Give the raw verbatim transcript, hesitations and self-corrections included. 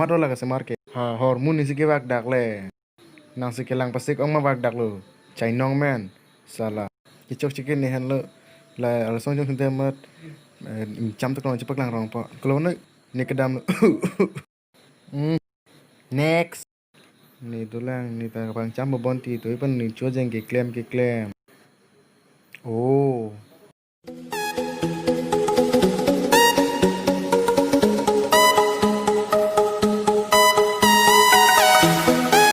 Ato la kasemar ke. Ha, hormu nisi kevak dak le. Nangsi kelang pasik ong ma vak dak lo. Chainong men. Sala. Kechok chikir ne henlo. La arsong jong sinte mat. Eh, ingcham tok long chepak lang rong po. Kolo ne, ne kedam lo. Hmm. Next. Ne dolang, ne ta pangcham bo bonti to ipan ne chojeng keklem keklem. Oh.